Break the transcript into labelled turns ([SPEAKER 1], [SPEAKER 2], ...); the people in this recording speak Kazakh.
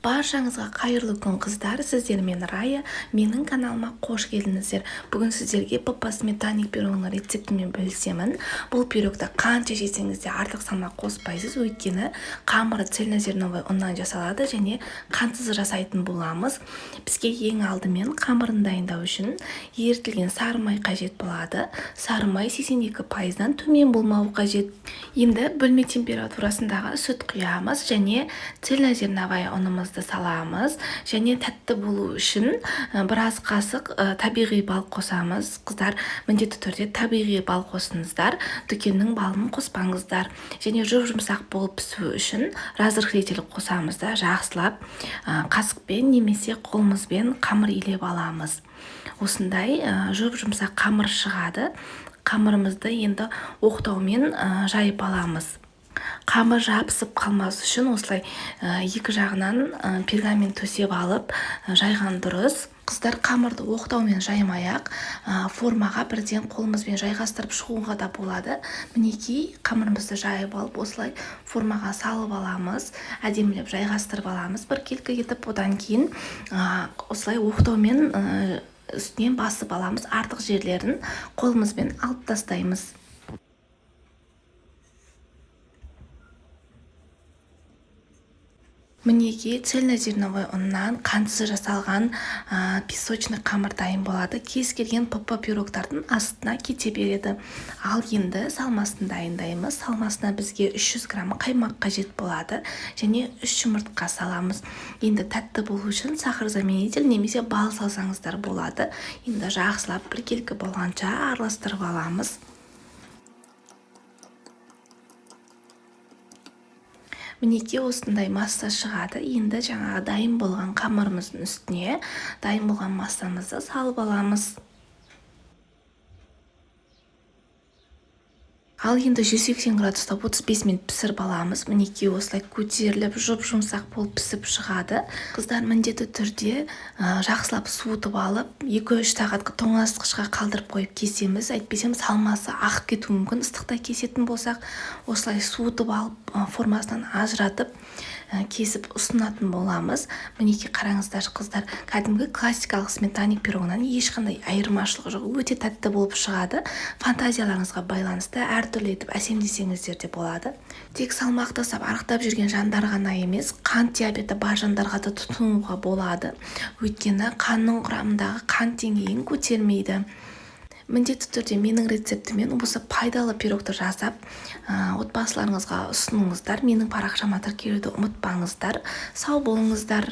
[SPEAKER 1] Баршаңызға қайырлы күн, қыздар! Сіздермен Рая. Менің каналыма қош келдіңіздер. Бүгін сіздерге ПП сметанник пирогының рецептімен бөлісемін. Бұл пирогты қанша жесеңіз де артық салмақ қоспайсыз, өйткені қамыры цельнозерновой ұннан жасалады және қантсыз жасайтын боламыз. Бізге ең алдымен қамырын дайындау үшін ерітілген сары май қажет болады. Сары май 82%-дан төмен болмауы қажет. Енді бөлме температурасындағы сүт құямыз және цельнозерновая ұнымызды саламыз. Және тәтті болу үшін біраз қасық табиғи бал қосамыз. Қыздар, міндетті түрде табиғи бал қосыңыздар, дүкеннің балын қоспаңыздар. Және жұп-жұмсақ болып пісу үшін разрыхлитель қосамыз да, жақсылап қасықпен немесе қолымызбен қамыр илеп аламыз. Осындай жұп-жұмсақ қамыр шығады. Қамырымызды енді оқтаумен жайып аламыз. Қамыр жабысып қалмас үшін осылай екі жағынан пергамент төсеп алып жайған дұрыс. Қыздар, қамырды оқтаумен жаймай-ақ, формаға бірден қолымызбен жайғастырып шығуға да болады. Мінекей, қамырымызды жайып алып, осылай формаға салып аламыз, әдемілеп жайғастырып аламыз біркелкі етіп. Одан кейін осылай оқтаумен үстінен басып аламыз, артық жерлерін қолымызбен алып тастаймыз. Мінекей, цельнозерновой ұннан қантсыз жасалған песочный қамыр дайын болады. Кез келген ПП пирогтардың астына кете береді. Ал енді салмасын дайындаймыз. Салмасына бізге 300 грамм қаймақ қажет болады және 3 жұмыртқа саламыз. Енді тәтті болу үшін сахар заменитель немесе бал салсаңыздар болады. Енді жақсылап біркелкі болғанша араластырып аламыз. Мінекей, осындай масса шығады. Енді жаңағы дайын болған қамырымыздың үстіне дайын болған массамызды салып аламыз. Ал енді 180 градуста 35 минут пісіріп аламыз. Мінекей, осылай көтеріліп, жұп-жұмсақ болып пісіп шығады. Қыздар, міндетті түрде жақсылап суытып алып, 2-3 сағатқа тоңазытқышқа қалдырып қойып кесеміз. Әйтпесем салмасы ағып кетуі мүмкін. Ыстықта кесетін болсақ, осылай суытып алып, формасынан ажыратып, кесіп ұсынатын боламыз. Мінекей, қараңыздаршы, қыздар, кәдімгі классикалық сметанник пирогынан ешқандай айырмашылығы жоқ, өте тәтті болып шығады. Фантазияларыңызға байланысты әртүрлі етіп әсемдесеңіздер де болады. Тек салмақ тастап арықтап жүрген жандар ғана емес, қант диабеті бар жандарға да тұтынуға болады. Өйткені қанның құрамындағы қант деңгейін көтермейді. Міндетті түрде менің рецептіммен осы пайдалы пирогты жасап, отбасыларыңызға ұсыныңыздар. Менің парақшама тіркелуді ұмытпаңыздар. Сау болыңыздар.